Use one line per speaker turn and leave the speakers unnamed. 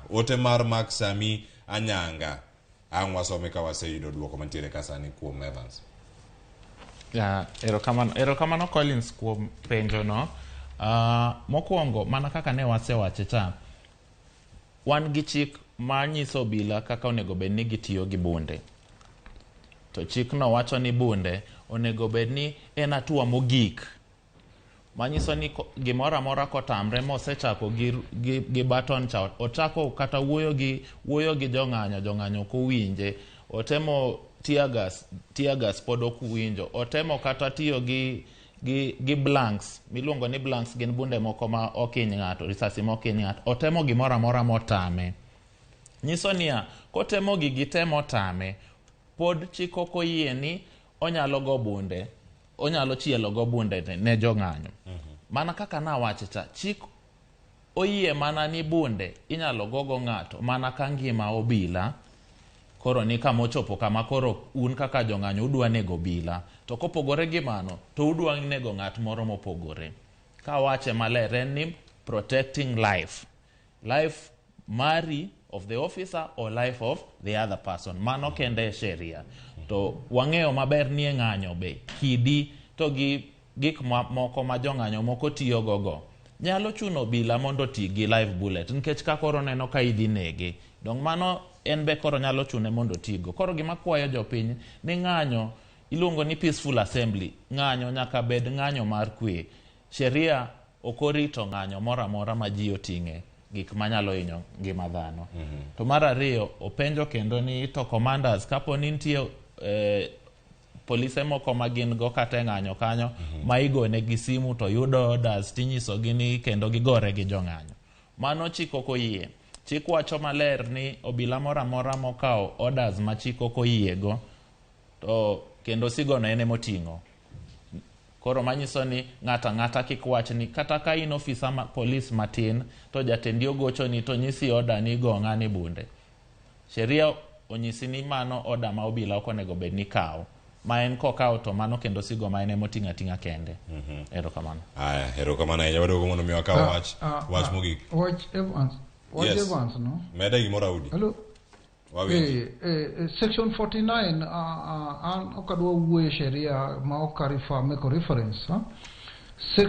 Ote mar Mark Sami Anyanga ang' wasome ka waseyudo duoko mantiere ka sani kuom Evans.
Ya, erokamano, erokamano Collins kuom penjo no. Mokwongo mana kaka ne wasewache cha, wan gi chik ma nyiso obila kaka onego bed ni gitiyo gi bunde. To chikno wacho ni bunde onego bed ni en hatua mogik manyiso ni gimoro amora kotamre mosechako gi baton cha, ochako kata wuoyo gi jong'anyo, jong'anyo ok owinje, otemo tear gas, tear gas pod ok winjo, otemo kata tiyo gi blanks miluongo ni blanks, gin bunde moko ma ok hiny ng'ato, risasi ma ok hiny ng'ato, otemo gimoro amora motame. Nyiso niya, kotemo gigi te motame, pod chik ok oyie ni onyalo go bunde, onyalo chielo go bunde ne jong'anyo. Mana kaka nawache cha, chik oyie mana ni bunde inyalo gogo ng'ato mana ka ngima obila koro ni kama ochopo, kama koro un kaka jong'anyo udwa nego obila, to kopogore gi mano to udwa nego ng'at moro mopogore. Kawache maler, en ni protecting life, life mari of the officer or life of the other person. Mano kende e sheria. To wang'eyo maber ni e ng'anyo be kidi to gi gik moko ma jong'anyo moko tiyogo go nyalo chuno obila mondo oti gi live bullet, nikech ka koro neno ka idhi nege dong mano en be koro nyalo chune mondo otigo. Koro gima kwayo jopiny ni ng'anyo iluongo ni peaceful assembly, ng'anyo nyaka bed ng'anyo mar kwe. Sheria ok orito ng'anyo moro amora ma ji oting'e gik manyalo hinyo ngima dhano. To mar ariyo, openjo kendo ni to commanders, kapo ni nitie polise moko ma gin go kata e ng'anyo kanyo ma igone gi simu to yudo orders tinyisogi ni kendo gigore gi jong'anyo, mano chik ok oyie. Chik wacho maler ni obila moro amora mokawo orders ma chik ok oyiego to kendo sigono en emoting'o. Koro manyiso ni ng'ato ang'ata kik wach ni kata ka in ofisa ma polis matin to jatendi ogochoni to nyisi order ni go ng'ani bunde, sheria onyisi ni mano order ma obila ok onego bed ni kawo, ma en kokawo to mano kendo sigo ma en emoting'o ating'a kende. Erokamano.
Aya, erokamano ahinya. Waduogo mondo mi wakaw wach wach mogik.
Wach Evans. Wach Evans, no?
Mede gimoro, Audi.
Hello.
Wawinji.
Section 49, an ok adwa wuoyo e sheria ma ok a refer, make a reference, huh? Section